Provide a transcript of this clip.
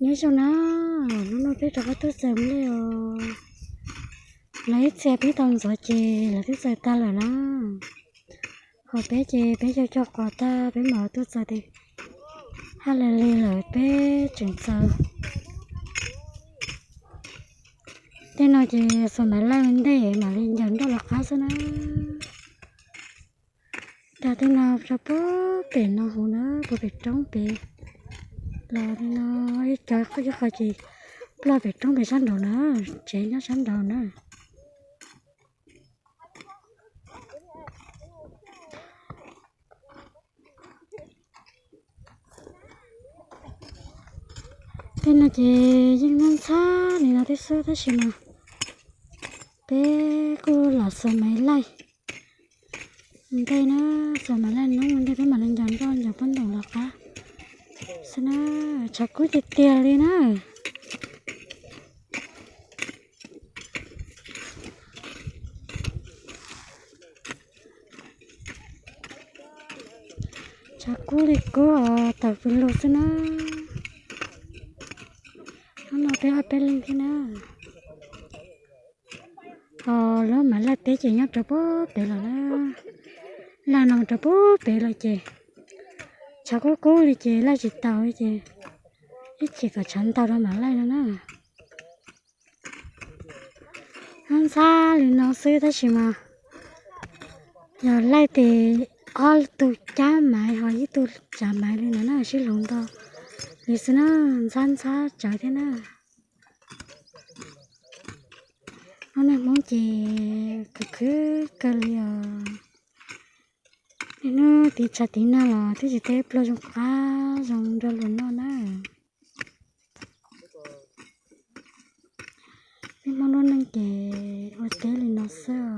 Nyob zoo na, hnub no peb rov qab tuaj txaws nplej os. Lawv ib txhia peb tau ntxuav ces lawv twb txaws tag lawm na. Ho peb ces peb cog cog qos tag peb mam tuaj txaws tes. Haj li li lawm peb tseem txaws. Tej no ces xuas maiv laij ua ntej mam li ncaws nroj los qab xwb na. Dag tej no rau puag pem no huv na, puag pem roob pem los li no, ib co ib qho ces ploj pem roob pem sab nraud na, tsev nyob sab nraud na. Tej no ces yeej ntxhab ntxhab li no thiab xwb tab sis mas peb kuj lam xuas maiv laij ua ntej na, xuas maiv laij noob ua ntej peb mam li ncaws nroj ncaws pob ntoos los qab xwb na. Tshav kub tiag tiag li na. Tshav kub li kub os, tawm pw lug xwb na. Hnub no peb ob peb leeg thiab na. Ho lub maiv laij teb ces nyob rau puag pem los na. Laij no rau puag pem los ces tshav kub kub li ces laij tsis taus li ces ib chim kom tshav ntaus rau maiv laij no na. Ntxhab li no xwb tab sis mas yog laij tes ob tug cab maiv ho ib tug tsav maiv li no na, sib hlub nto li xwb na, ntxhab ntxhab tsawv thiab na. Ob neeg Hmoob ces khwv khwv kawg li os. Niaj hnub tiv tshav tiv nag los twb tsis tau pluag zoo qab zoo nrog luag noj na. Peb Hmoob lub neej ces ua teb li no xwb.